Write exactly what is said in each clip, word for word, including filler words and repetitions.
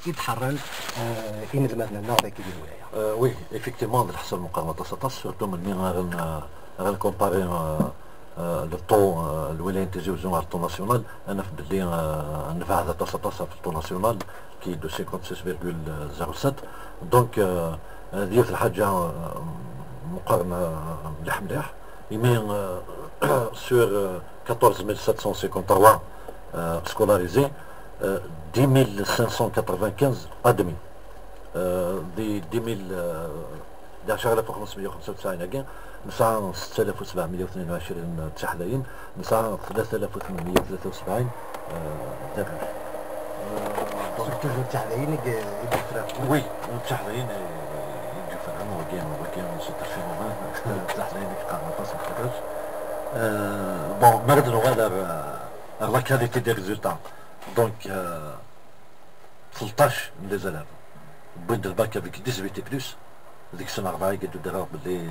i d-ḥerran, euh, inelmaden-nneɣ dagi di lwilaya. Euh, oui, effectivement, d lḥess lmuqar aṭas aṭas, surtout melmi ara n-, ara nkumpari, euh, euh, le taux, euh, n lwilaya n Tizi Uzzu ɣer le taux national, ad naf belli, euh, nebɛed aṭas aṭas ɣef le taux national, qui est de cinquante-six virgule zéro sept. Donc, euh, euh, d yiwet lḥaǧa, euh, meqqren, euh, mliḥ mliḥ. Imi, euh, sur, euh, quatorze mille sept cent cinquante-trois, euh, scolarisés, euh, dix mille cinq cent quatre-vingt-quinze admis. Euh, di dix mille, euh, di ɛecra alaf u xemsmeyya u xemsa u tesɛin-agi, nesɛa setta alaf u sebɛemeyya u tnin u ɛecrin d tiḥdayin, nesɛa tlata alaf u tmenmeyya u tlata u sebɛin, euh, d arrac. Euh, donc, surtout d tiḥdayin i d-, i d-yefran. Oui, d tiḥdayin i, i d-yefran, wagi, wagi, c'est un phénomène. D tiḥdayin i yeqqaren aṭas n tiṭ-, euh, bon, mi ara d-nuɣal ar, ar la qualité des résultats. Donc, euh, tleṭṭac n les élèves wwin-d le bac avec dix-huit et plus, deg-sen rebɛa i d-udireɣ belli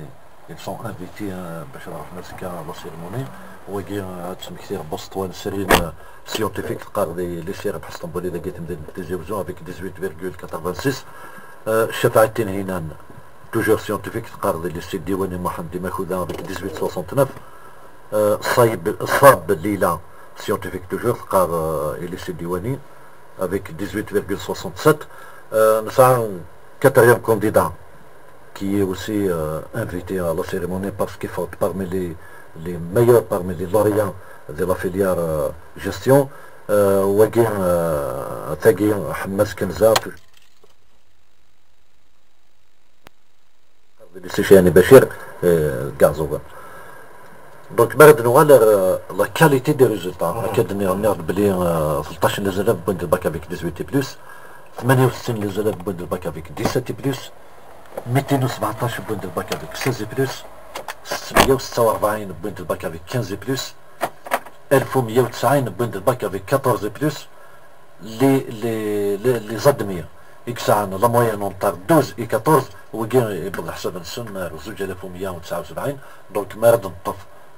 ils sont invités, euh, bac ad ruḥen azekka à la cérémonie. Wagi, euh, ad d-smektiɣ Boston, srin, euh, scientifique, teqqar di lycée Rabeḥ Sṭembuli dagi temdint n Tizi Uzzu avec dix-huit virgule quatre-vingt-six. Euh, Cafɛit Tinhinan, toujours scientifique, teqqar di lycée Diwani Mohamed Makuda avec dix-huit soixante-neuf. Euh, Saïb, Sab Lila, scientifique toujours, teqqar, euh, i lycée Diwani avec dix-huit virgule soixante-sept. Euh, nesɛa un quatrième candidat qui est aussi, euh, invité à la cérémonie parce qu'il faut parmi les, les meilleurs, parmi les lauréats de la filière, euh, gestion. Euh, wagi, euh, tagi, Hamas Kenza, di lycée Cheyani Bachir, euh, deg Iɛeẓẓugen. Donc, mi ara d-nuɣal ar, euh, la qualité des résultats. Mhm. Akka d-nniɣ, nniɣ-d belli, euh, tleṭṭac n les élèves wwin-d le bac avec dix-huit et plus, tmanya u settin n les élèves wwin-d le bac avec dix-sept et plus, mitin u sbeɛṭac wwin-d le bac avec seize et plus, setmeyya u setta u rebɛin wwin-d le bac avec quinze et plus, alef u meyya u tesɛin wwin-d le bac avec quatorze et plus, les, les, les, les admis i yesɛan la moyenne entre douze et quatorze, wigi yewweḍ leḥsab-nsen ar zuǧ alaf u meyya u tesɛa u sebɛin. Donc, mi ara d-neṭṭef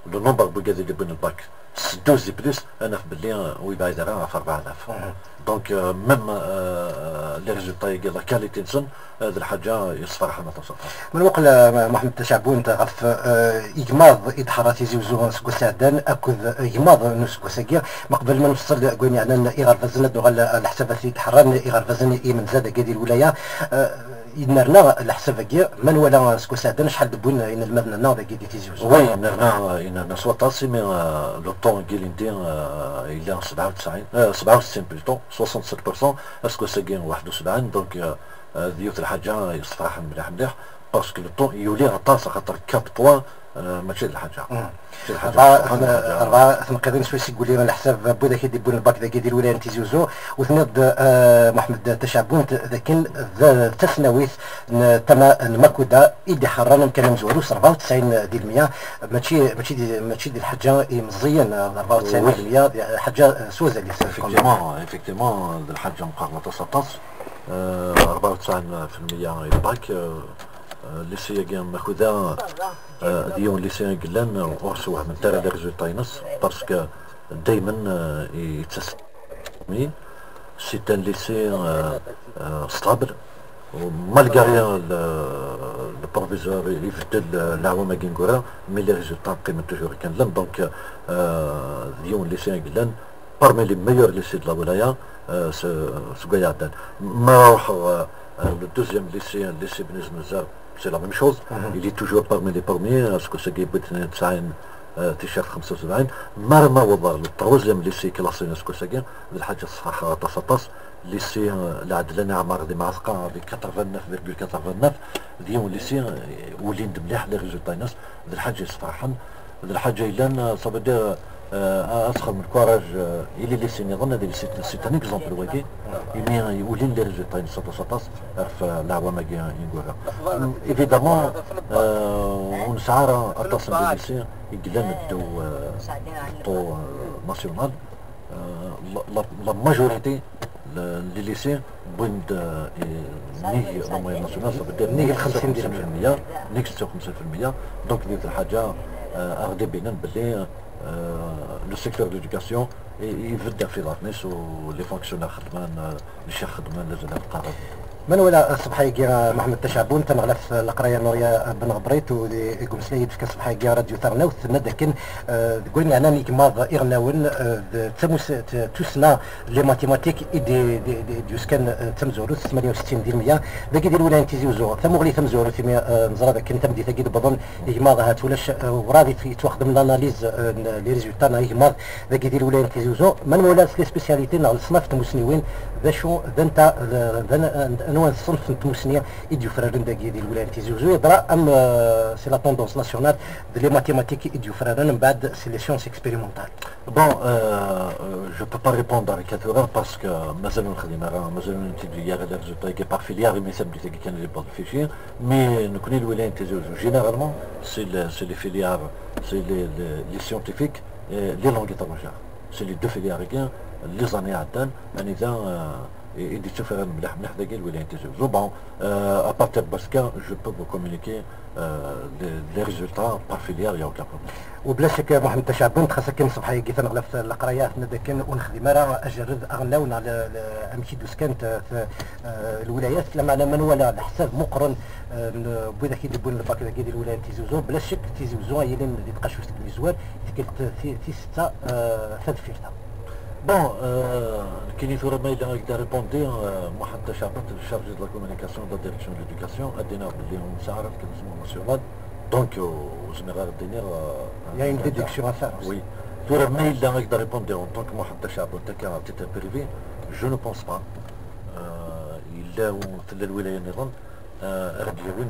le nombre n wigad i d-yewwin le bac s douze et plus, ad naf belli, euh, ur yebɛid ara ɣef rebɛa alaf. Mhm. Donc, euh, même, euh, les résultats-agi, la qualité-nsen, euh, d lḥaǧa yessefraḥen aṭas aṭas. Ma nmuqel, euh, Muḥemmed Tacaɛbunt, ɣef, euh, igmaḍ i d-ḥerra Tizi Uzzu seg wass iɛeddan akked igmaḍ n useggas-agi, ma qbel ma nfeṣṣel deg wayen yeɛnan iɣerbazen, ad nuɣal, euh, leḥsabat i d-ḥerran iɣerbazen imenza dagi di lwilaya, euh, yennerna leḥsab-agi, ma nwala seg wass iɛeddan acḥal d-wwin inelmaden-nneɣ dagi di Tizi Uzzu. Oui, yennerna, yennerna s waṭas, imi, euh, le taux-agi ilindi, euh, yella sebɛa u tesɛin, euh, sebɛa u settin plutôt, soixante-sept pour cent, aseggas-agi waḥed u sebɛin, donc, euh, euh, d yiwet lḥaǧa yessefraḥen mliḥ mliḥ, parce que le taux yuli aṭas, axaṭer quatre points, euh, mačči d lḥaǧa. Mhm. Mačči d lḥaǧa, rebɛa, yessefraḥen, d lḥaǧa. Rebɛa tneqqiḍin swayes i yuli leḥsab n widak i d-yewwin le bac dagi di lwilaya n Tizi Uzzu, u tenniḍ-d, euh, Muḥemmed Tacaɛbunt, d akken d tasnawit n tama n Makuda i d-iḥerran amkan amezwaru s rebɛa u tesɛin di lmeyya, mačči, mačči di, mačči di lḥaǧa imeẓẓiyen, rebɛa u tesɛin di lmeyya, ḥaǧa, euh, s wazal-is. Effectivement, effectivement, d lḥaǧa meqqren aṭas aṭas. Euh, rebɛa u tesɛin fi lmeyya i le bac, euh, euh, lycée-agi n Makuda, euh, d yiwen lycée i yellan, euh, ur swehmen ara les résultats-ines, parce que daymen, euh, yettas-, c'est un lycée, euh, euh, stable. Malgré le, le proviseur ibeddel, euh, leɛwam-agi ineggura, mais les résultats qqimen toujours akken llan. Donc, euh, d yiwen lycée i yellan parmi les meilleurs lycées de la wilaya, euh, s-, seg waya iɛeddan. Ma ruḥeɣ, euh, euh, le deuxième lycée, lycée Bni Zmenzer, c'est la même chose. Mhm. Il est toujours parmi les premiers, euh, seg wass-agi yewwi-d tnin u tesɛin, euh, ticcert xemsa u sebɛin. Mi ara naweḍ ɣer le troisième lycée classé seg wass-agi, d lḥaǧa tessefraḥ aṭas aṭas. Lycée, euh, Lɛedlan Ɛmar di Mɛatqa avec quatre-vingt-neuf virgule quatre-vingt-neuf, d yiwen lycée, euh, ulin-d mliḥ les résultats-ines, d lḥaǧa yessefraḥen, d lḥaǧa yellan, euh, ça veut dire, euh, ad txedmem courage, euh, i les lycées nniḍen, ad, c'est, c'est un exemple wagi, imi, euh, ulin les résultats-ines aṭas aṭas ɣef, euh, leɛwam-agi ineggura. Évidemment, euh, ur nesɛi ara aṭas n les lycées i yellan ddaw, euh, taux, euh, national. Euh, la, la, la majorité, le, les lycées wwin-d, euh, nnig la moyenne nationale, ça veut dire nnig xemsin fi lmeyya, nnig setta u xemsin fi lmeyya. Donc, di lḥaǧa, euh, ad aɣ-d-ibinen belli, euh, Euh, le secteur de l'éducation i- ibedd ɣef iḍarren-is, u les fonctionnaires xeddmen, euh, lecyax xeddmen, d azal ad qqaren. Ma nwala ṣṣbeḥ-agi, euh, Muḥemmed Tacɛbun, tameɣlaft n leqraya Nuria Ben Ɣebrit, u di- deg umeslay i d-tefka ṣṣbeḥ-agi Radio Tarnawt, tenna-d akken, euh, deg wayen yeɛnan igmaḍ iɣelnawen, euh, d tamus- t- tussna, les mathématiques i d- d- d- d-yuskan, euh, d tamezwarut, tmanya u settin di lmeyya. Dagi di lwilaya n Tizi Uzzu, tamuɣli tamezwarut, imi, euh, neẓra dakken tameddit-agi d-wwḍen igmaḍ ahat ulac, euh, werɛad yettwaxdem l'analyse, euh, n les résultats n igmaḍ dagi di lwilaya n Tizi Uzzu. Ma nwala s les spécialités neɣ leṣnaf n tmusniwin, d acu, d anta, d, d, anwa ṣṣenf n tmusni i d-yufraren dagi di lwilaya n Tizi Uzzu? Yeḍra am, euh, c'est la tendance nationale de les mathématiques i d-yufraren, mbeɛd c'est les sciences expérimentales. Bon, euh, euh, je peux pas répondre à la question parce que mazal ur nexdim ara, mazal ur nettili ara les résultats-agi par filière, imi tameddit-agi kan i d-yewweḍ le fichier, mais nekkni lwilaya n Tizi Uzzu, généralement, c'est le- c'est les filières, c'est les, les, les scientifiques, et les langues étrangères. C'est les deux filières-agi, les années iɛeddan, anida, euh, i i d-yettufraren mliḥ mliḥ dagi lwilaya n Tizi Uzzu. Bon, euh, à partir de Basca, je peux vous communiquer, euh, les, les résultats par filière, il n'y a aucun problème. Ubla ccek, Muḥemmed Tacɛbun, xas akken ṣṣbeḥ-agi taneɣlaft n leqraya tenna-d akken ur nexdim ara ajerred aɣelnaw neɣ le- le- amek i d-uskant, euh, t- euh, lwilayat, lameɛna ma nwala leḥsab meqqren, euh, n wid akk i d-yewwin lbak dagi di lwilaya n Tizi Uzzu, bla ccek Tizi Uzzu ay yilin di tqacuct deg mizwar, tikkelt ti- tis setta, euh, tadfirt-a. Bon, euh, nekkini tura ma yella ad ak-d-répondi, euh, Mohamed Tacabet, le chargé de la communication de la direction de l'éducation, ad d-iniɣ belli ur nesɛi ara lkanzman national, donc, euh, ur zmireɣ ara ad d-iniɣ, euh, Il y a une déduction à faire aussi. Oui. Tura ma yella ad ak-d-répondi en tant que Mohamed Tacabet, akka à titre privé, je ne pense pas. Euh, yella u- tella lwilaya nniḍen, euh, ara d-yawin